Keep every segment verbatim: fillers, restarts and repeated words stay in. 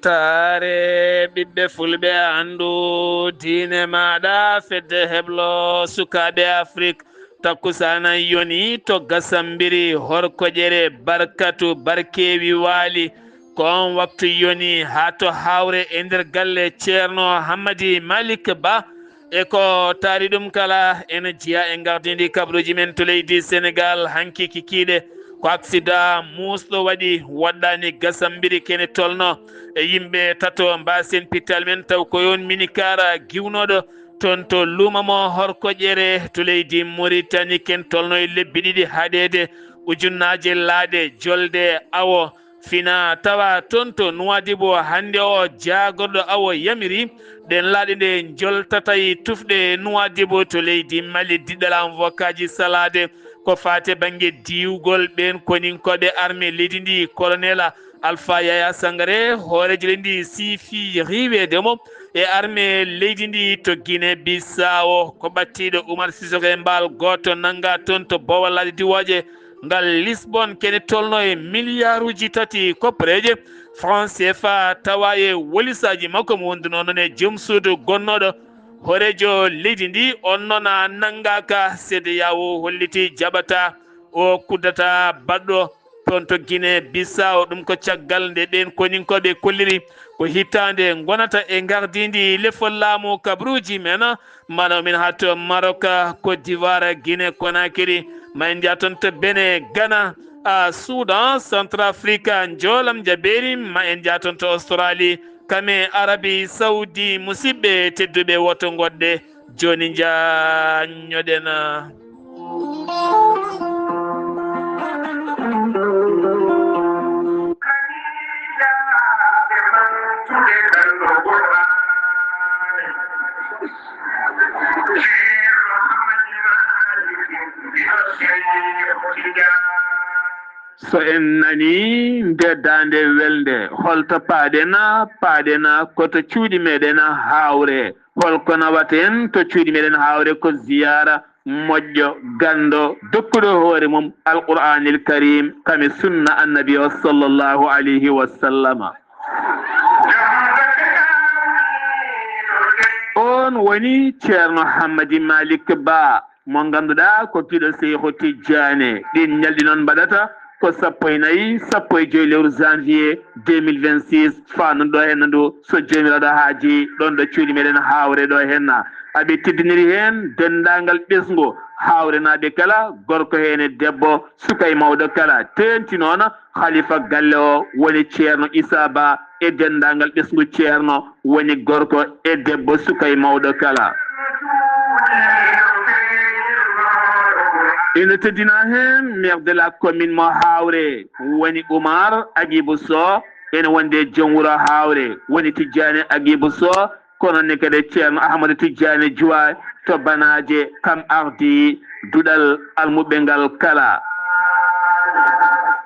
Taare ɓiɓɓe fulɓe, anndu diine maaɗa, fedde heblo sukaaɓe Afrik. Takkusaana yoni to Gasambiri, Horkoƴere, Barkatu, Barkeewi waali. Ko on waktu yoni haa to Hawre e nder galle Ceerno Hammadi Malik Ba. E ko taari ɗum kala, ene jeyaa e ngardiindi kabaruuji men to leydi Senegaal. Hanki kikiiɗe, ko aksidaa muusɗo waɗi, waɗɗaani Gasambiri kene tolno e yimɓe tato mbaasen pital men, taw ko yon minikaara giwnooɗo toon to luuma mo Horkoƴere to leydi Moritani. Ken tolno e lebbi ɗiɗi haɗeede, ujunnaaje laaɗe jolde awo fina tawa toon to Nuwaadibu hannde o, jaagorɗo awo yamiri ɗen laaɗe nde joltata e tufɗe Nuwaadibu to leydi Mali. Diɗɗal am wokkaji salaade ko faate bannge diwgol ɓeen koninkooɓe armée leydi ndi, Colonel Alpha Yaya Sangare, hooreejo leydi ndi, siifi riiweede mo e armée leydi ndi to Guinée Bissau. Ko ɓattiiɗo Umar Sissoco e mbaal gooto nannga toon to Bowal Laaɗe Diwooje ngal Lisbon, kene tolno e miliyaaruuji tati koppareeje franc C F A, tawa e wolisaaji makko mo wondunoo noon e joom suudu gonnooɗo hooreejo leydi ndi. On noon a nanngaaka, C D E A O holliti jaɓata o kuddata baɗɗo toon to Guinée Bissau. Ɗum ko caggal nde ɓeen koninkooɓe kolliri ko hitaande ngonata e ngardiindi lefol laamu kabaruuji men, mano min haa to Maroc, Côte d'Ivoire, Guinée Conakry, ma en njah toon to Bénin, Ghana, a Soudan, Centrafrique, Njoolam Jabeeri, ma en njah toon to Australie, kame Arabie Saoudi. Musidɓe tedduɓe, woto ngoɗɗe jooni, njaññoɗen. So en nanii nde daande welnde, holto paaɗen? Paaɗen ko to cuuɗi meɗen Haawre. Hol ko nawata en to cuuɗi meɗen Haawre? Ko ziyaara moƴƴo, ganndo, dokkuɗo hoore mum Alqur'aanil Kariim, kame sunna Annabi o, sallallahu alayhi wa sallama. On woni Ceerno Hammadi Malik Ba, mo ngannduɗaa ko giɗo Seyhu Tijjaane. Ɗin ñalɗi noon mbaɗata ko sappo e nayi, sappo e joy lewru janvier deux mille vingt-six, faanduɗo henna ndu, so Joomiraaɗo haaji, ɗon ɗo cuuɗi meɗen Haawre ɗo henna. Aɓe teddiniri heen denndaangal ɓesngu Haawrenaaɓe kala, gorko heen e debbo, suka e mawɗo kala. Teenti noon Khalifa galle o woni Ceerno Issa Ba e denndaangal ɓesngu Ceerno woni gorko e debbo, suka e mawɗo kala. Ina teddina heen maire de la commune mo Haawre woni Oumar Agibou Sow, ene wonde joom wuro Haawre woni Tijjaani Agibou Sow, kono ne kadi Ceerno Ahmadu Tijjaani Juwa to Banaaje, kam ardi duɗal almuɓɓe ngal kala.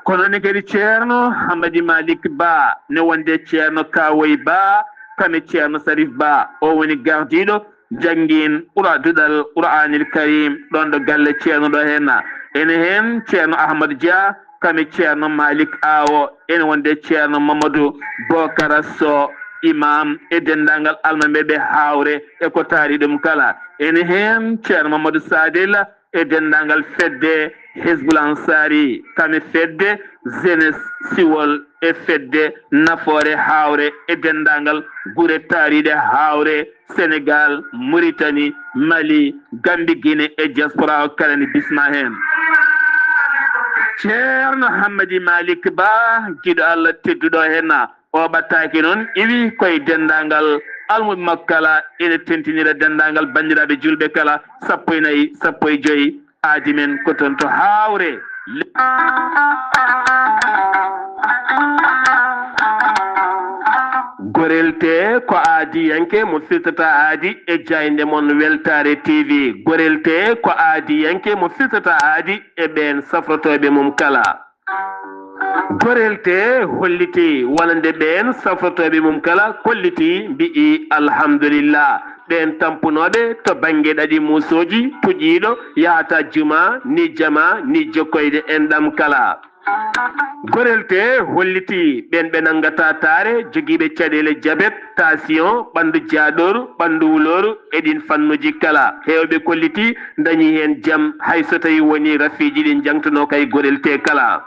Kono ne kadi Ceerno Hammadi Malik Ba, ne wonde Ceerno Kawoy Ba, kame Ceerno Sarif Ba, o woni gardiiɗo janngin Qura-, duɗal Qur'aanil Kariim ɗon ɗo galle Ceerno ɗo henna. Ene heen Ceerno Ahmadu Dia, kame Ceerno Malik Awo, ene wonde Ceerno Mamadou Bokara Sow, imam e denndaangal almameeɓe Haawre e ko taari ɗum kala. Ene heen Ceerno Mamadou Sadel e denndaangal fedde Hizbul Ansari, kame fedde jeunesse siwol e fedde nafoore Haawre e denndaangal gure taariiɗe Haawre, Senegaal, Muritani, Mali, Gambi, Gine e diaspora o kala ne bismaa heen. Ceerno Hammadi Malik Ba, giɗo Allah tedduɗo heen, o ɓattaaki noon, iwi koye denndaangal almuɓɓe makko kala, ene tentinira denndaangal banndiraaɓe juulɓe kala, sappo e nayi, sappo e joy, aadi men ko toon to Haawre. Gorel tee ko aadiyanke mo firtata aadi e jaaynde mon Weltaare T V. Gorel tee ko aadiyanke mo firtata aadi e ɓeen safrotooɓe mum kala. Gorel tee hollitii wonande ɓeen safrotooɓe mum kala, kollitii, mbi'i, "Alhamdulillah." Ɓeen tampunooɓe to bannge ɗaɗi muusooji, puƴiiɗo yahata juma, ni jama, ni jokkoyde enɗam kala. Gorel tee hollitii ɓeen ɓe nanngataa taare, jogiiɓe caɗeele jabet, taasiyoŋ, ɓanndu jaaɗooru, ɓanndu wulooru e ɗiin fannuuji kala. Heewɓe kollitii ndañii heen jam, hay so tawii wonii rafiiji ɗi njaŋtunoo kay gorel tee kala.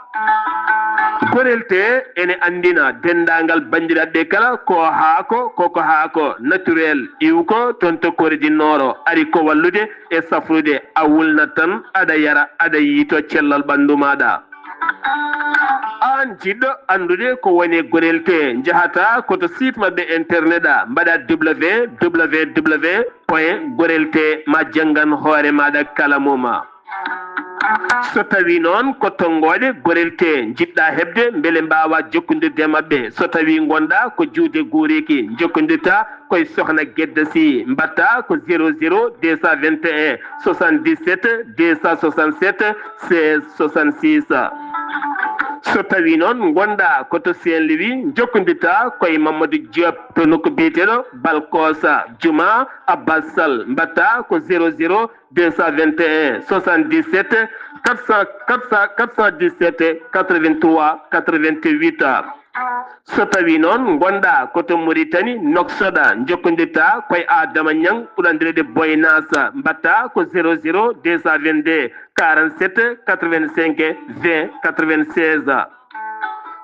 Gorel tee ene anndina denndaangal banndiraaɓe kala ko haako, koko haako, naturel, iwko, toon to Kore di Nooro, ari ko wallude e safrude, a wulnat tan, aɗa yara, aɗa yiytoo cellal ɓanndu maaɗa. Aan jiɗɗo anndude ko woni gorel tee, njahata ko to site maɓɓe internet a, mbaɗa www point gorel tee ma janngan hoore maaɗa kala muma. So tawii noon ko tonngooɗe gorel tee njiɗɗa heɓde mbele mbaawa jokkondirde e maɓɓe, so tawii ngonɗa ko juude guureeki, jokkondirta koye Sohna Gedda Sy, mbaɗta ko zéro zéro deux cent vingt et un soixante-dix-sept deux cent soixante-sept seize soixante-six. So tawii noon ngonɗa ko to Saint-Louis, jokkondirta koye Mamadou Diop to nokku biyeteeɗo Balkosa Juma Abbas Sall, mbaɗta ko zéro zéro deux cent vingt et un soixante-dix-sept quatre cent quatre cent quatre cent dix-sept quatre-vingt-trois quatre-vingt-huit. So tawii noon ngonɗa ko to Mauritanie, Nouakchott, jokkondirta koye Adama Niang ɓuranndireede Boy Nas, mbaɗta ko zéro zéro deux cent vingt-deux quarante-sept quatre-vingt-cinq vingt quatre-vingt-seize.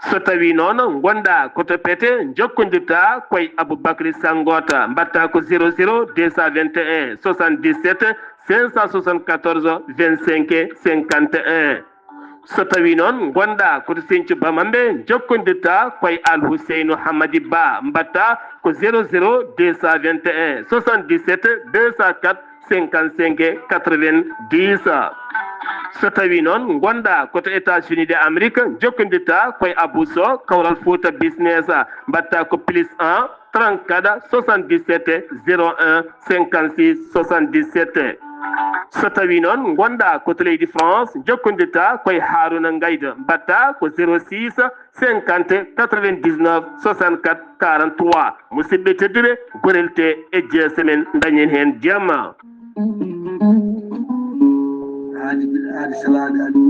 So tawii noon ngonɗa ko to Pete, jokkondirta koye Aboubacry Sangota, mbaɗta ko zéro zéro deux cent vingt et un soixante-dix-sept cinq cent soixante-quatorze vingt-cinq cinquante et un. So tawii noon ngonɗa ko to Sinthiou Bamambé, jokkondirta koye Al Huseynu Hamadi Ba, mbaɗta ko zéro zéro deux cent vingt et un soixante-dix-sept deux cent quatre cinquante-cinq quatre-vingt-dix. So tawii noon ngonɗa ko to États-Unis de Amérique, jokkondirta koye Abou Sow, Kawral Fouta Business, mbaɗta ko plus un trente-quatre soixante-dix-sept zéro un cinquante-six soixante-dix-sept. So tawii noon ngonɗa ko to leydi France, jokkondirta koye Haruna Ngaydo, mbaɗta ko zéro six cinquante quatre-vingt-dix-neuf soixante-quatre quarante-trois. Musidɓe tedduɓe, gorel tee e jeese men, dañen heen jam. Aadi, aadi, salaade, aadi,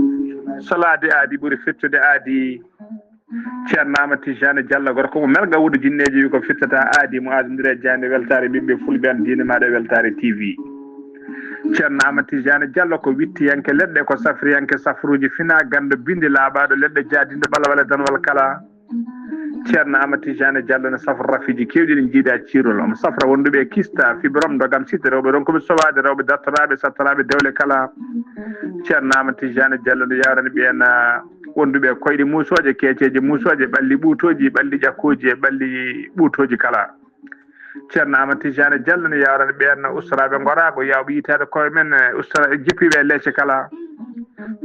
salaade, aadi ɓuri fittude, aadi. Ceerno Amadou Tijani Diallo, gorko mo Melga Wuudu Jinneeji, wi ko fittata aadi mo aadondire e jaaynde weltaare ɓiɓɓe fulɓe, an diine maaɗa weltaare T V. Ceerno Amadou Tijani Diallo ko wittiyanke leɗɗe, ko safriyanke safruuji, fina ganndo bindi laaɓaaɗo leɗɗe, jaadinɗo ɓalwale danwal kala. Ceerno Amadou Tijani Diallo ne safra rafiiji keewɗi ɗi jiidaa ciirol. Omo safra wonduɓe e kista, fibrome, ndogam, site, rewɓe ronkuɓe sowaade, rewɓe dartoraaɓe, sattoraaɓe dewle kala. Ceerno Amadou Tijani Diallo ne yawrani ɓeen, ah, wonduɓe e koyɗe muusooje, keeceeje muusooje, ɓalli ɓuutooji, ɓalli ƴakkooji e ɓalli ɓuutooji kala. Ceerno Amadou Tijani Diallo ne yawrani ɓeen ustoraaɓe ngoraago, yawɓe yitaade koye men, eh, ustora-, jippiiɓe e leece kala.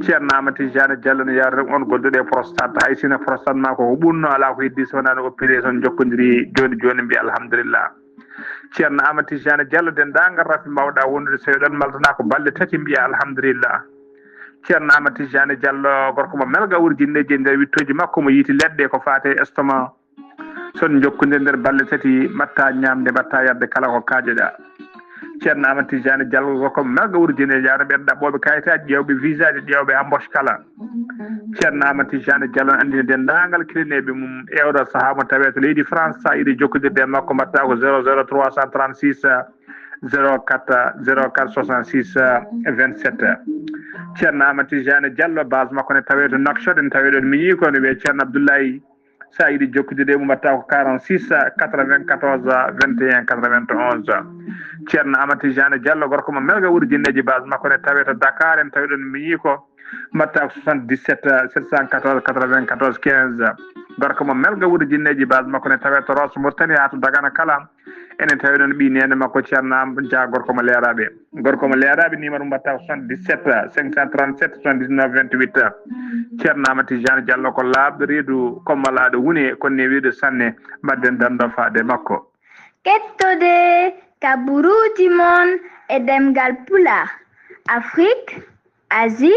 Ceerno Amadou Tijani Diallo ne yawrani on gonduɗo e prostate, hay sino prostate ma ko ko ɓunno, alaa ko heddi so wonaa no opération jokkondiri jooni jooni, mbiya alhamdulillah. Ceerno Amadou Tijani Diallo, denndaangal rafi mbawɗa wondude, so eɗon maldana ko balɗe tati, mbiya alhamdulillah. Ceerno Amadou Tijani Diallo, gorko mo Melga Wuudu Jinneeji, e nder wittooji makko mo yiiti leɗɗe ko faate e estomac. So on njokkondirii nder balɗe tati, mbaɗta ñaamde, mbaɗta yarde kala ko kaajoɗa. Ceerno Amadou Tijani Diallo, gorko mo Melga Wuudu Jinneeji, yawrani ɓeen ɗaɓɓooɓe kayitaaji, ƴeewɓe visaaji, ƴeewɓe embauche kala. Ceerno Amadou Tijani Diallo ne anndina denndaangal kilineeɓe mum e oɗo sahaa mo tawee to leydi France, so a yiɗi jokkondirde e makko, mbaɗta ko zéro zéro trois cent trente-six zéro quatre zéro quatre soixante-six vingt-sept. Ceerno Amadou Tijani Diallo, base makko ne tawee to Nouakchott, ene tawee ɗoon miñi ko, no wiyee Ceerno Abdoulaye. So a yiɗi jokkondirde e mum, mbaɗta ko quarante-six quatre-vingt-quatorze vingt et un quatre-vingt-onze. Ceerno Amadou Tijani Diallo, gorko mo Melga Wuudu Jinneeji, base makko ne tawee to Dakar, ene tawee ɗoon miñi ko, mbaɗta ko soixante-dix-sept sept cent quatorze quatre-vingt-quatorze quinze. Gorko mo Melga Wuudu Jinneeji, base makko ne tawee to Rosso Mauritanie haa to Dagana kala. Ene tawee ɗoon ɓii neene makko Ceerno Am Dia, gorko mo Leeraaɓe. Gorko mo Leeraaɓe, numéro mum mbaɗta ko soixante-dix-sept cinq cent trente-sept soixante-dix-neuf vingt-huit. Ceerno Amadou Tijani Diallo ko laaɓɗo reedu, ko malaaɗo wune, ko newiiɗo sanne. Mbaɗden danndo faade e makko. Kettode kaburuuji mon e ɗemngal Pulaar, Afrique, Asie,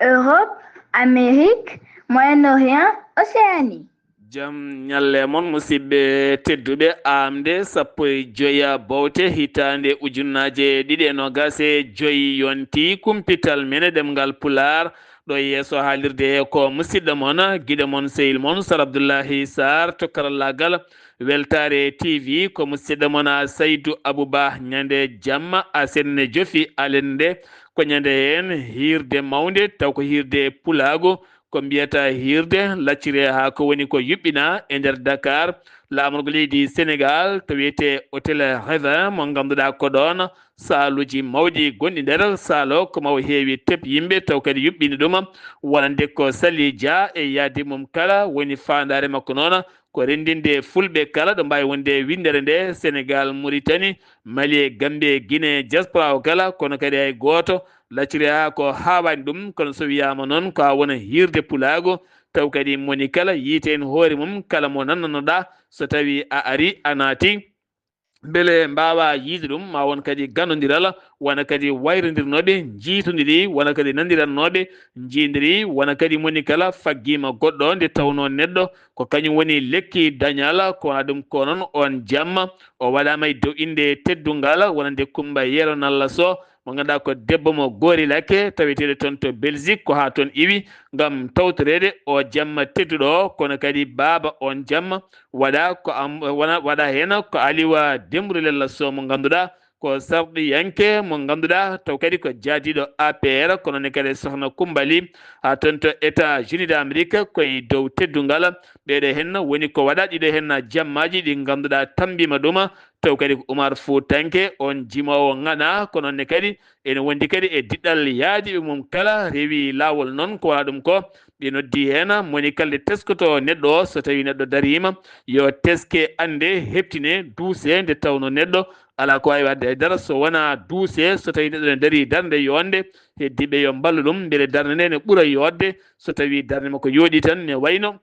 Europe, Amérique, Moyen-Orient, Océanie. Jam ñalle mon, musidɓe tedduɓe. Aamde sappo e joya bowte hitaande ujunnaaje ɗiɗi e noogaas e joy yonti kumpital men e ɗemngal Pulaar, Ɗo yeeso haalirde ko musidɗo mon, giɗo mon, sehil mon, Sar Abdullahi Sar to karallaagal Weltaare T V. Ko musidɗo mon Saydu Abuba. Ñande jamma, asen ne jofi, alen nde ko ñande heen hiirde mawnde, taw ko hiirde pulaagu, ko mbiyata hiirde laccire haa ko woni ko yuɓɓina e nder Dakar. Laamorgo leydi Senegal to wiyetee Hôtel Revin, mo ngannduɗaa ko ɗoon saaluuji mawɗi gonɗi nder saalo ko maw heewi tep yimɓe, taw kadi yuɓɓini ɗum wonande ko Sali Dia e yaade mum kala. Woni faandaare makko noon ko renndinde fulɓe kala ɗo mbaawi wonde winndere nde, Senegal, Mauritanie, Mali e Gambie, Guinée, diaspora o kala, kono kadi hay gooto lacciri haa ko haawaani ɗum. Kono so wiyaama noon ko haa wona hiirde pulaagu, taw kadi moni kala yiita heen hoore mum, kala mo nannanoɗaa, so tawii a arii, a naati, mbele mbaawa yiide ɗum, ma won kadi gannondiral, wona kadi wayrondirnooɓe, njiitondiri, wona kadi nandirannooɓe, njiindiri, wona kadi moni kala faggiima goɗɗo, nde tawnoo neɗɗo ko kañum woni lekki dañal, ko wona ɗum ko noon oon jamma o waɗaama e dow innde teddungal, wonande Kumba Yero Nalla Sow, mo ngannduɗaa ko debbo mo Gorilake, taweteeɗo toon to Belgique, ko haa toon iwi ngam tawtoreede o jamma tedduɗo o, kono kadi baaba oon jamma waɗa ko am-, wona, waɗa heen ko Aliwa Dembourou Lella Sow mo ngannduɗaa ko sarɗiyanke, mo ngannduɗaa taw kadi ko jaadiiɗo A P R, kono ne kadi Sohna Kumba Ly, haa toon to États-Unis d'Amérique, ko e dow teddungal. Ɓeeɗo heen woni ko waɗa ɗiɗo heen jammaaji ɗi ngannduɗaa tammbiima ɗum, taw kadi ko Umar Fuutanke, oon jimoowo ŋaɗa, kono ne kadi ene wondi kadi e diɗɗal yaadiiɓe mum kala, rewi laawol noon ko wona ɗum ko. Ɓe noddi heen moni kala nde teskoto neɗɗo o, so tawii neɗɗo dariima, yo teske, annde, heɓtine, duuse, nde tawnoo neɗɗo alaa ko waawi waɗde hay dara so wonaa duuse. So tawii neɗɗo ne darii darnde yonde, heddiiɓe yo mballu ɗum mbele darnde nde ne ɓura yodde. So tawii darnde makko yooɗii tan, ne wayno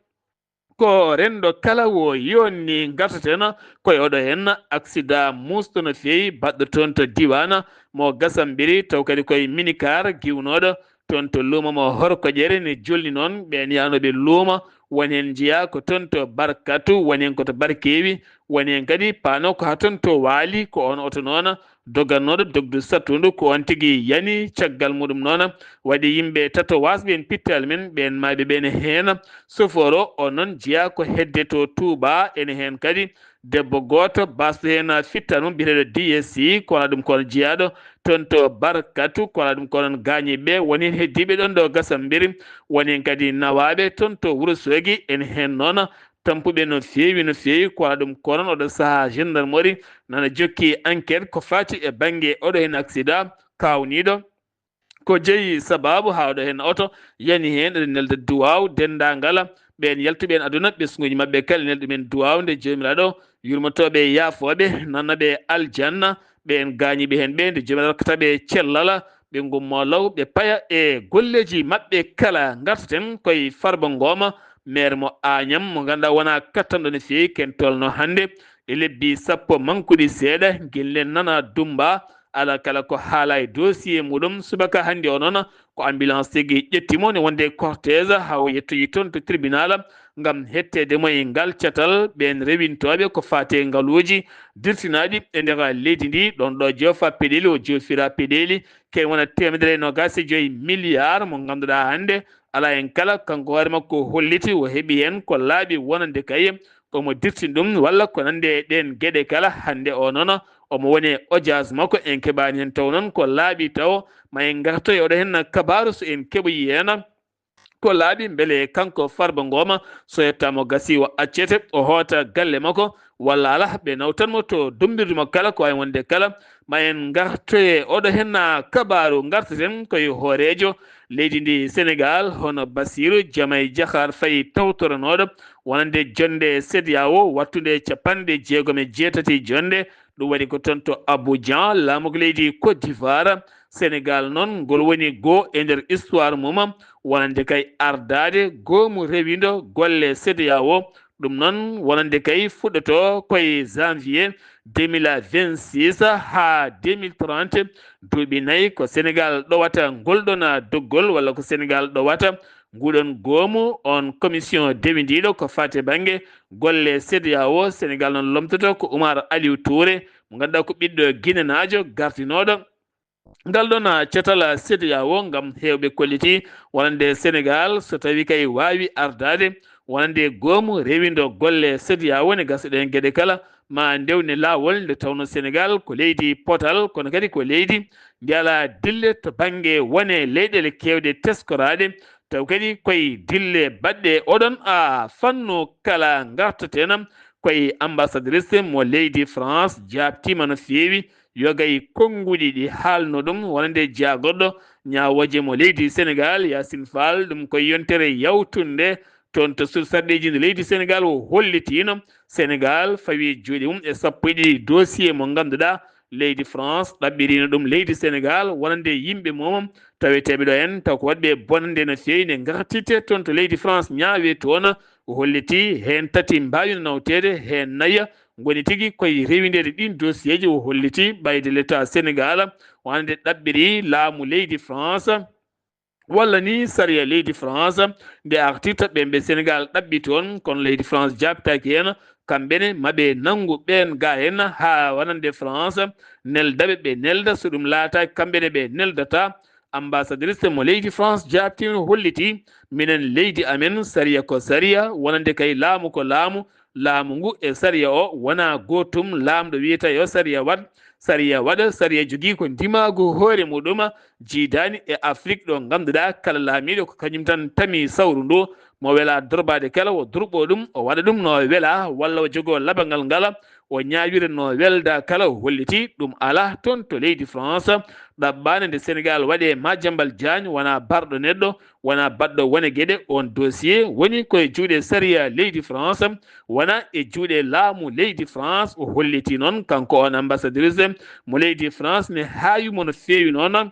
ko renndo kala wo yonni. Ngartaten ko e oɗo heen aksidaa muusɗo no feewi, baɗɗo toon to diiwaan mo Gasambiri, taw kadi ko e minicar giwnooɗo toon to luumo mo Horkoƴere, ne jolni noon ɓeen yahnooɓe luumo. Won heen njiyaa ko toon to Barkatu, won heen ko to Barkeewi, won heen kadi paano ko haa toon to Waali. Ko oon oto noon dogannooɗo dogdu sattundu, ko oon tigi yani. Caggal muɗum noon, waɗi yimɓe tato wasɓe en pittal men, ɓeen maayɓe ɓeen heen. Sofooro o noon jeyaa ko hedde to Touba, ene heen kadi debbo gooto basɗo heen fittal mum biyeteeɗo D S C, ko wona ɗum ko oon jeyaaɗo toon to Barkatu, ko wona ɗum ko oon gaañiiɓe. Won heen heddiiɓe ɗoon ɗo Gasambiri, won heen kadi nawaaɓe toon to Wuro Soogi, ene heen noon tampuɓe no feewi, no feewi. Ko wona ɗum ko onon oɗo sahaa gendarmerie nana jokki enquête ko faati e bannge oɗo heen accident kaawniiɗo. Ko jeyi sabaabu haa oɗo heen oto yani heen, eɗen nelda duwaaw denndaangal ɓeen yaltuɓe en aduna, ɓesnguuji maɓɓe kala, nelda ɗumen duwaaw nde Joomiraaɗo yurmotooɓe e yaafooɓe, nanaɓe aljanna. Ɓeen gaañiiɓe heen ɓe, nde Joomiraaɗo rokkata ɓe cellal, ɓe ngummoo law, ɓe paya e golleeji maɓɓe kala. Ngartaten koye Farba Ngoma, maire mo Agnam, mo ngannduɗaa wonaa kattanɗo no feewi, ken tolno hannde e lebbi sappo mankuɗi seeɗa, gillen nana dumba, alaa kala ko haalaa e dossier muɗum. Subaka hannde o noon, ko ambulance tigi ƴetti mo, ne wonde cortège, haa o yettoyi toon to tribunal ngam hetteede mo e ngal catal. Ɓeen rewintooɓe ko faati e ngaluuji dirtinaaɗi e nder leydi ndi, ɗoon ɗo joofa peɗeeli, o joofira peɗeeli, kay wona teemedere e noogaas e joy milliard, mo ngannduɗaa hannde alaa heen kala, kanko hoore makko holliti o heɓi heen ko laaɓi wonande kay omo dirtini ɗum, walla ko nande e ɗeen geɗe kala. Hannde o noon, omo woni e audience makko, en keɓaani heen taw noon ko laaɓi taw. Ma en ngartoy oɗo heen kabaaru so en keɓoyi heen. Ko laaɓi mbele kanko Farba Ngoma, so yettaama o gasii o accete, o hoota galle makko, walla alaa, ɓe nawtan mo to dummbirdu mo kala, ko waawi wonde kala. Ma en ngartoye oɗo heen kabaaru, ngartaten koye hooreejo leydi ndi Senegal, hono Bassirou Diomaye Diakhar Faye, tawtoranooɗo wonande jonnde CEDEAO, wattunde capanɗe jeegom e jeetati jonnde. Ɗum waɗi ko toon to Abidjan, laamorgo leydi Côte d'Ivoire. Senegal noon, ngol woni goo e nder histoire mum, wonande kay ardaade goomu rewindo golle CEDEAO. Ɗum noon, wonande kay fuɗɗoto koye janvier deux mille vingt-six haa deux mille trente, duuɓi nayi ko Senegal ɗowata ngol ɗon doggol, walla ko Senegal ɗowata nguɗon goomu. On commission dewindiiɗo ko faati bannge golle CEDEAO, Senegal noon lomtoto ko Oumar Aliou Touré, mo ngannduɗaa ko ɓiɗɗo Guinénaajo gartinooɗo Ngal ɗon, ah, catal, ah, CEDEAO ngam heewɓe kolliti wonande Senegal, so tawi kay waawi ardaade wonande goomu rewindo golle CEDEAO, ne gasa ɗeen geɗe kala ma ndewne laawol, nde tawno Senegal ko leydi potal, kono kadi ko leydi ndi alaa dille to bannge wone leyɗeele keewɗe teskoraade, taw kadi koye dille baɗɗe oɗon, a, fannu kala ngartaten. Koye ambassadrice mo leydi France jaabtiima no feewi, yogay konnguɗi ɗi haalno ɗum, wonande jaagorɗo ñaawooje mo leydi Senegal, Yacine Fall, ɗum ko yontere yawtunde toon to suudu sarɗeeji ndi leydi Senegal, o hollitiino Senegal fawi juuɗe mum e sappo e ɗiɗi dossier mo ngannduɗaa leydi France ɗaɓɓiriino ɗum leydi Senegal, wonande yimɓe mum taweteeɓe ɗo en, taw ko waɗɓe bonande no feewi, nde ngartitte toon to leydi France, ñaawe toon. O holliti heen tati mbaawino nawteede, heen nayo ngoni tigi koye rewindeede ɗiin dossier ji. O holliti ɓayde l'État Senegal, wonande ɗaɓɓiri laamu leydi France, walla ni sariya leydi France, nde artirta ɓen ɓe Senegal ɗaɓɓi toon, kono leydi France jaabtaaki heen. Kamɓe ne, ma ɓe nanngu ɓeen gaa heen, haa wonande France nelda ɓe, ɓe nelda. So ɗum laataaki, kamɓe ne ɓe neldata. Ambassadrice mo leydi France jaabtiino, holliti, minen leydi amen, sariya ko sariya, wonande kay laamu ko laamu. Laamu ngu e sariya o wonaa gootum. Laamɗo wiyata yo sariya waɗ, sariya waɗa, sariya jogii ko ndimaagu hoore muɗum, jiidaani e Afrik ɗo ngannduɗaa kala laamiiɗo ko kañum tan tami sawru ndu. Mo welaa dorbaade kala, o durɓoo ɗum, o waɗa ɗum no welaa, walla o jogoo laɓangal ngal, o ñaawira no weldaa kala. O holliti ɗum alaa toon to leydi France. Ɗaɓɓaande nde Senegal waɗi e Madiambal Diagne, wonaa barɗo neɗɗo, wonaa baɗɗo wone geɗe. On dossier woni ko e juuɗe sariya leydi France, wonaa e juuɗe laamu leydi France. O holliti noon, kanko on ambassadrice mo leydi France, ne haawi mo no feewi noon.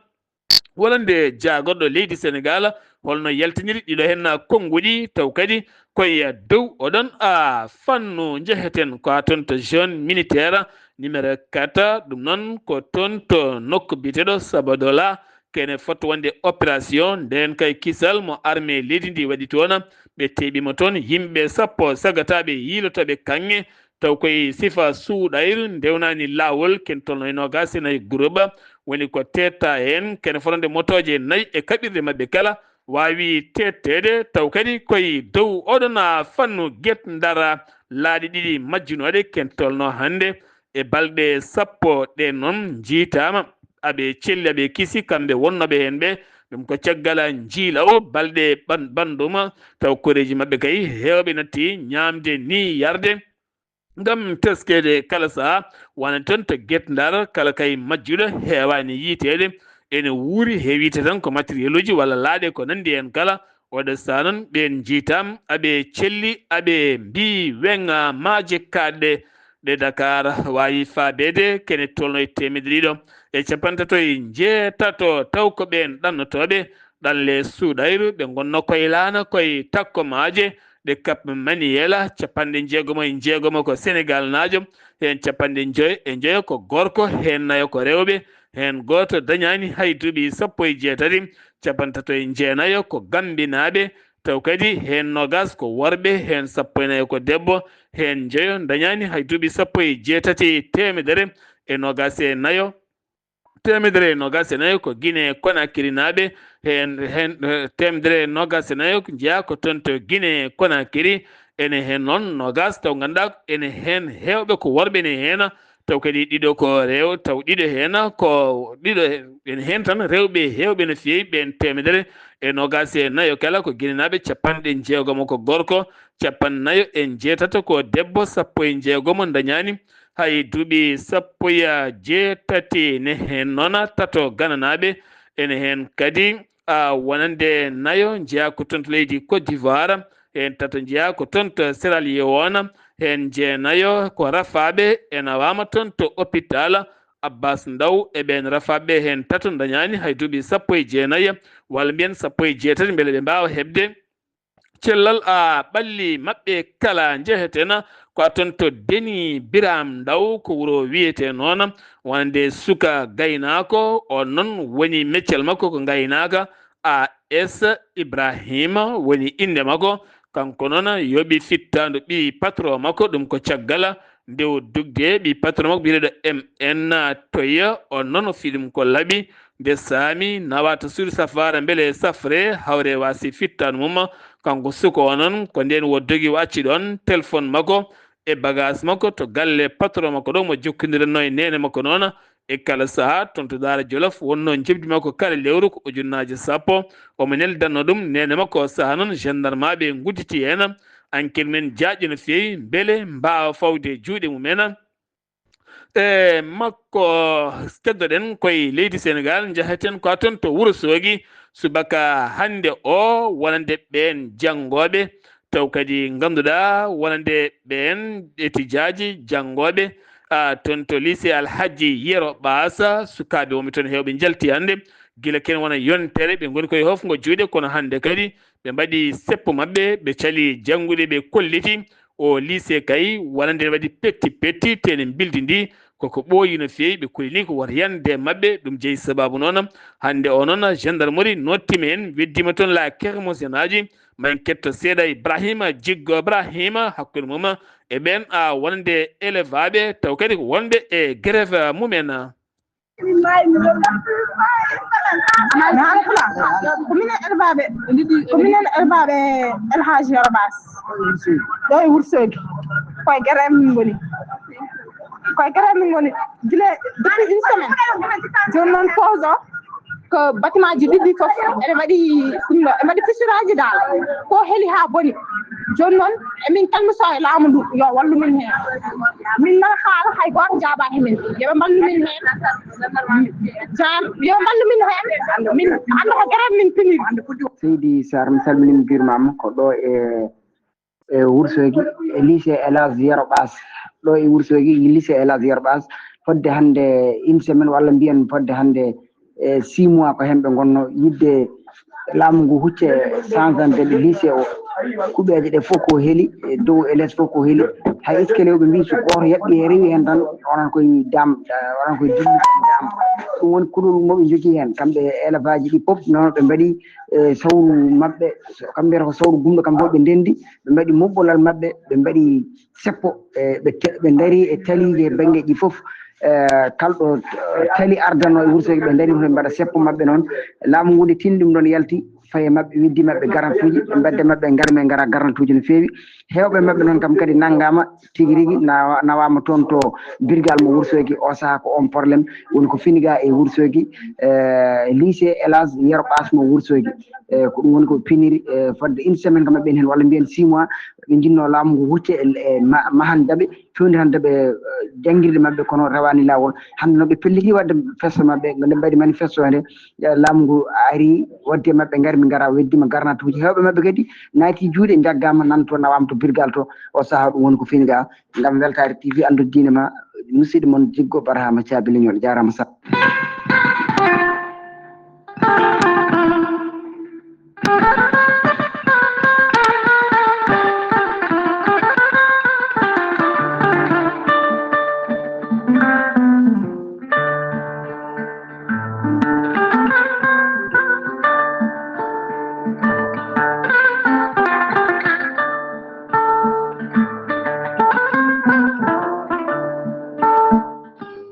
Wonande jaagorɗo leydi Senegal, holno yaltiniri ɗiɗo heen konnguɗi, taw kadi koye dow oɗon, a, fannu njeheten ko haa toon to zone militaire numéro quatre, ɗum noon ko toon to nokku biyeteeɗo Sabadola, kene foti wonde opération. Ndeen kay kisal mo armée leydi ndi waɗi toon, ɓe teeɓiima toon yimɓe sappo sagataaɓe yiilotooɓe kaŋŋe, taw koye sifa suuɗayru ndewnaani laawol, ken tolno e noogaas e nayi groupe, woni ko teetta heen, kene fotande motooje nayi e kaɓirɗe maɓɓe kala waawi teetteede, taw kadi koye dow oɗon fannu Guet Ndar laaɗe ɗiɗi majjunooɗe, ken tolno hannde e balɗe sappo ɗe noon njiitaama. Aɓe celli, aɓe kisi, kamɓe wonnooɓe heen ɓe, ɗum ko caggal njiilaw balɗe ɓan-, bannduma, taw koreeji maɓɓe kay heewɓe natti ñaamde ni yarde. Ngam teskeede kala sahaa, wonande toon to Guet Ndar, kala kay majjuɗo heewaani yiiteede, ene wuuri, heewiite tan ko matériel uji walla laaɗe ko nanndi heen kala. Oɗo sahaa noon, ɓeen njiitaam, aɓe celli, aɓe mbii weŋa maaje kaaɗɗe ɗe Dakar waawi faabeede, kene tolno e teemedde ɗiɗo e capanɗe tato e njeetato, taw ko ɓeen ɗannotooɓe ɗanle suuɗayru, ɓe ngonno koye laana, koye takko maaje, ɗe Cap Manuel, capanɗe jeegomo e jeegomo ko Senegalnaajo, heen capanɗe njoyo e njoyo ko gorko, heen nayo ko rewɓe, heen gooto dañaani hay duuɓi sappo e jeetati, capanɗe tato e jeenayo ko Gambinaaɓe, taw kadi heen noogaas ko worɓe, heen sappo e nayo ko debbo, heen njoyo dañaani hay duuɓi sappo e jeetati, teemedere e noogaas e nayo, teemedere e noogaas e nayo ko Guinée Conakry naaɓe, heen, heen, eh, teemedere e noogaas e nayo njeyaa ko toon to Guinée Conakry. Ene heen noon noogaas taw ngannduɗaa ene heen heewɓe ko worɓe, ene heen taw kadi ɗiɗo ko rew-, taw ɗiɗo heen ko ɗiɗo he-, ene heen tan rewɓe heewɓe no feewi, ɓeen teemedere e noogaas e nayo kala ko Guinée naaɓe, capanɗe jeegomo ko gorko, capanɗe nayo e jeetato ko debbo, sappo e jeegomo dañaani hay duuɓi sappo e jeetati. Ne heen noon tato gananaaɓe, ene heen kadi, a, wonande nayo njeyaa ko toon to leydi Côte d'Ivoire, heen tato njeyaa ko toon to Sierra Leone, heen jeenayo ko rafaaɓe, e nawaama toon to hôpital Abbas Ndaw. E ɓeen rafaaɓe heen tato dañaani hay duuɓi sappo e jeenayo, walla mbiyen sappo e jeetati, mbele ɓe mbaawa heɓde cellal, a, ɓalli maɓɓe kala. Njeheten ko toon to Deni Biram Ndaw, ko wuro wiyetee noon, wonande suka gaynaako, on noon woni meccel makko ko ngaynaaka. A S Ibrahima woni innde makko, kanko noon yoɓi fittaandu ɓii patron makko, ɗum ko caggal Nde o dugde ɓi patron makko biyeteeɗo M N Toye, on noon o fii ɗum ko laɓi. Nde saami nawaata suudu safaara mbele safre hawre waasi fittaandu mum. Kanko suka o noon ko ndeen o dogi o acci ɗoon téléphone makko e bagage makko to galle patron makko ɗo mo jokkondiranno e neene makko noon. E kala sahaa toon to Daara Jolof wonnoo njeɓdi makko kala lewru ko ujunnaaje sappo. Omo neldanno ɗum neene makko o sahaa noon gendarmaaɓe ngudditi heen. Enquête men jaaƴi no feewi mbele mbaawa fawde juuɗe mum en. E makko keddoɗen koye leydi Senegaal, njahaten ko toon to Wuro Soogi subaka hannde o wonande ɓeen janngooɓe taw kadi ngannduɗaa wonande ɓeen etijaaji janngooɓe a toon to lycée Alhaji Yero Ɓaasa. Sukaaɓe wonɓe toon heewɓe njalti hannde gila ken wona yontere ɓe ngoni koye hofngo juuɗe, kono hannde kadi ɓe mbaɗi seppo maɓɓe, ɓe cali janngude, ɓe kolliti o lycée kay wonande ne waɗi petti petti te ne mbildi ndi koko ɓooyi no feewi. Ɓe kolini ko wota yande maɓɓe. Ɗum jeyi sababu noon hannde o noon gendarmerie nottima heen, weddima toon la kermosenaji ma en ketto seeɗa Ibrahima Jiggo Ibrahima hakkunde mum e ɓeen a wonande élève aɓe taw kadi ko wonɓe e grève mumen. Ko minen élève aɓe, ko minen élève aɓe El Hadj Yoro Baas ɗo e Wursogi. Koye grève min ngoni. Koye grève min ngoni gila depuis une semaine. Jooni noon pause o ko bâtiment ji ɗiɗi fof ene mbaɗi ɗum ɗo, ene mbaɗi fissurage dal. Ko heli haa boni. Jooni noon emin calmi so e laamu ndu yo wallu min heen. Min nana haala hay gooto jaabaa he min. Yo ɓe mballu min heen. Jam, yo ɓe mballu min heen. Min annda ko grève min pini. Seydi Sarr, mi salminiima, mi juurimaama. Ko ɗo e e Wursogi, e lycée Elage Yero Ɓas. Ɗo e Wursogi, lycée Elage Yero Ɓas, fodde hannde une semaine walla mbiyen fodde hannde e six mois ko heen ɓe ngonno yiɗde laamu ngu hucce changande ɗe lycée o. Kuɓeeje ɗe fof ko heli, e dow e les fof ko heli. Hay escalier o ɓe mbii so gooto yaɓɓi he rewi heen tan, onon koye dam, onon koye dilli dam. Ɗum woni kulol mo ɓe njogii heen, kamɓe e élève aji ɗi fof, noon ɓe mbaɗi e sawru maɓɓe, kamɓe mbiyata ko sawru gumɗo, kamɓe fof ɓe ndenndi, ɓe mbaɗi muɓɓolal maɓɓe, ɓe mbaɗi seppo, e ɓe te-, ɓe ndarii e taliiji e banngeeji fof, e kalɗo, e tali ardano e Wursogi, ɓe ndarii fof ɓe mbaɗa seppo maɓɓe noon. Laamu ngu nde tini ɗum ɗoon yalti, fayi e maɓɓe, weddi maɓɓe garantuuji, ɓe mbadde maɓɓe, ngar men ngara garantuuji no feewi. Heewɓe maɓɓe noon kam kadi nanngaama, tigi rigi nawa-, nawaama toon to birgal mo Wursogi. O sahaa ko on problème woni ko fini ga e Wursogi, e lycée Elage Yero Ɓas mo Wursogi. E ko ɗum woni ko piniri, e fodde une semaine kam ɓen heen walla mbiyen six mois, ɓe njinnoo laamu ngu hucce e, e ma-, mahan daɓe, fewnditan daɓe, e, janngirde maɓɓe, kono rewaani laawol. Hannde noon ɓe pelliti waɗde festo maɓɓe, nde mbaɗi manifesto nde, e, laamu ngu ari, waddi e maɓɓe ngari, min ngara, weddima garnatuuji. Heewɓe maɓɓe kadi naati juuɗe, njaggaama nan to, nawaama to birgal to. O sahaa ɗum woni ko fini ga. Ngam weltaare T V Anndude Diine ma, musidɗo mon Jiggo Barhama Caabi Leñol, jaaraama sappo.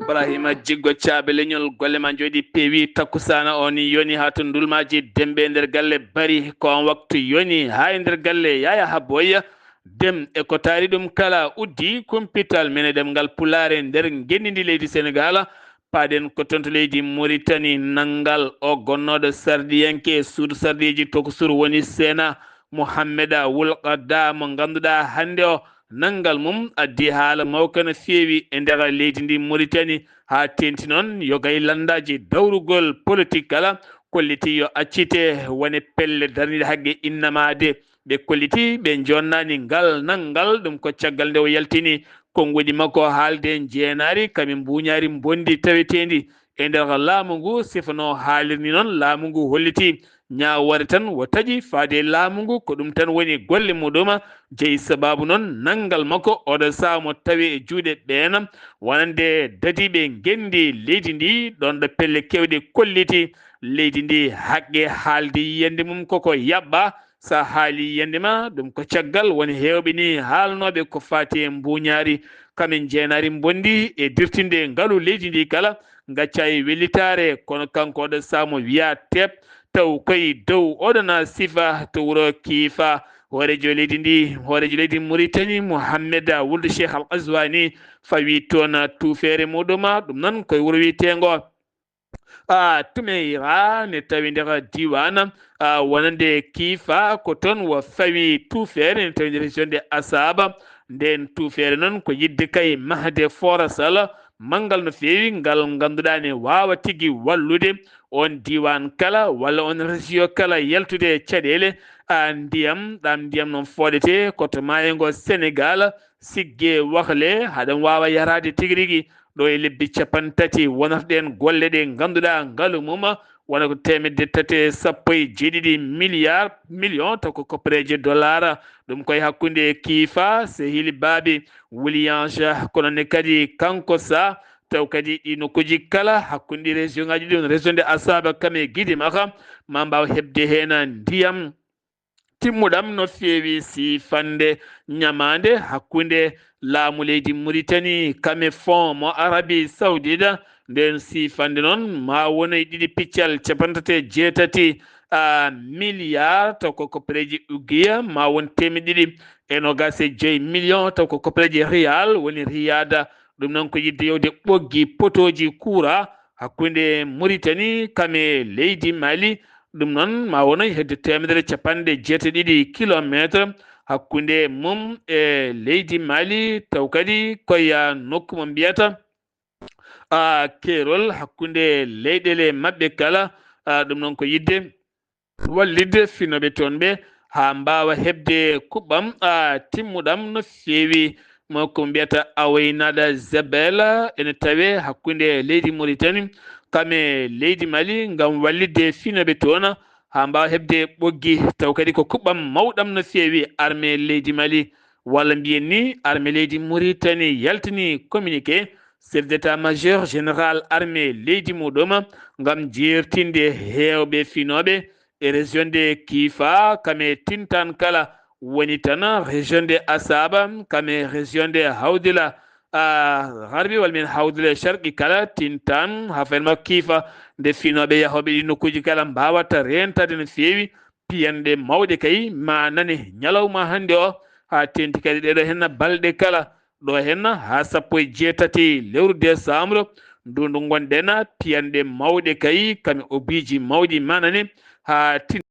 Ibrahima Jiggo Caabe Leñol, golle ma njooɗi peewi. Takkusaana o ni yoni haa to Ndulmaaji, Dembe e nder galle Bari, ko on waktu yoni haa e nder galle Yaya Habboya. Dem e ko taari ɗum kala uddi kumpital men e ɗemngal Pulaar e nder ngenndi ndi leydi Senegaal. Paaɗen ko toon to leydi Moritani, nanngal o gonnooɗo sarɗiyanke suudu sarɗiiji tokosuru woni Seena Muhammeda Wul Qadda mo ngannduɗaa hannde o nanngal mum addi haala mawka no feewi e nder leydi ndi Moritani, haa teeŋti noon yogay lanndaaji dawrugol politik kala kolliti yo accite wone pelle darniiɗe haqqe innamaade. Ɓe kolliti ɓe jonnani ngal nanngal, ɗum ko caggal nde o yaltini konnguɗi makko haalde njeenaari kamin mbuuñaari mbonndi taweteendi e nder laamu ngu. Sifa no haalirni noon, laamu ngu holliti ñaawoore tan wo taƴi faade e laamu ngu, ko ɗum tan woni golle muɗum. Jeyi sabaabu noon nanngal makko oɗo sahaa mo tawi e juuɗe ɓeen wonande dadiiɓe ngenndi leydi ndi, ɗoon ɗo pelle keewɗe kolliti leydi ndi haqqe haalde yiyannde mum koko yaɓɓa. So a haalii yiyannde ma, ɗum ko caggal woni heewɓe ni haalnooɓe ko faati e mbuuñaari. kamin jeenaari mbondi e dirtinde ngalu leydi ndi kala, ngaccaay wellitaare, kono kanko oɗo saamo wiya teep, taw koye dow oɗona sifa to wuro Kiifa. Hooreejo leydi ndi, hooreejo leydi Muritani, Mohammed Wuld Cheikh Al Qazwani, fawi toon tuufeere muɗum, ɗum noon koye wuro wiyeteengo a Tumeira, ne tawi nder diiwaan a wonande Kiifa, ko toon wo fawi tuufeere, ne tawi nder région de Asaba. Nden tuufeere noon ko yiɗde kay mahde forasal manngal no feewi, ngal ngannduɗaa ne waawa tigi wallude on diiwaan kala walla on région kala yaltude caɗeele a ndiyam. Ɗam ndiyam noon fooɗete ko to maayo ngo Senegal, Sigge, Wahle, haɗam waawa yaraade tigi rigi ɗo e lebbi capanɗe tati wonata ɗeen golle ɗe ngannduɗaa ngalu mum wona ko teemedde tati e sappo e jeeɗiɗi milliard, million, taw ko koppereeje dollar. Ɗum koye hakkunde Kiifa, Sehil Baabi, Williams, kono ne kadi kanko Sa, taw kadi ɗi nokkuuji kala hakkunde ɗi région ngaji ɗi, woni région de Asaba kam e Gidimaka, ma mbaaw heɓde heen ndiyam timmuɗam no feewi siifande ñamaande hakkunde laamu leydi Muritani kam e Fonds mo Arabie Saoudite. Nden siifande noon ma won e ɗiɗi piccal capanɗe tati e jeetati a milliard, taw ko koppereeji ugiya, ma won teemeɗɗe ɗiɗi e noogaas e joy million, taw ko koppereeji riyal, woni riyaada. Ɗum noon ko yiɗde yewde ɓoggi potooji kuura hakkunde Muritani kam e leydi Mali. Ɗum noon ma won e hedde teemedere capanɗe jeetati e ɗiɗi kilometre hakkunde mum e leydi Mali, taw kadi koye nokku mo mbiyata a keerol hakkunde leyɗeele maɓɓe kala. A, ɗum noon ko yiɗde wallitde finooɓe toon ɓe haa mbaawa heɓde kuɓɓam a timmuɗam no feewi. Mo ko mbiyata Aweynada Zebel ene tawee hakkunde leydi Muritani kam e leydi Mali ngam wallitde finooɓe toon haa mbaawa heɓde ɓoggi, taw kadi ko kuɓɓam mawɗam no feewi. Armée leydi Mali, walla mbiyen ni armée leydi Muritani, yaltini communiqué, chef d'état-major général armée leydi muɗum, ngam jeertinde heewɓe finooɓe e région de Kiifa kam e tintaan kala, woni tan région de Asaba kam e région de Hawdila a Harbi walla mbiyen Hawdila Sharqi kala tintaan haa fayde makko Kiifa, nde finooɓe yahooɓe ɗi nokkuuji kala mbaawata reentade no feewi. Piyanɗe mawɗe kay ma nane ñalawma hannde o, haa teeŋti kadi ɗeɗo henna balɗe kala, ɗo henna haa sappo e jeetati lewru décembre ndu ndu ngonɗen. Piyanɗe mawɗe kay kam e obiiji mawɗi ma nane haa tin-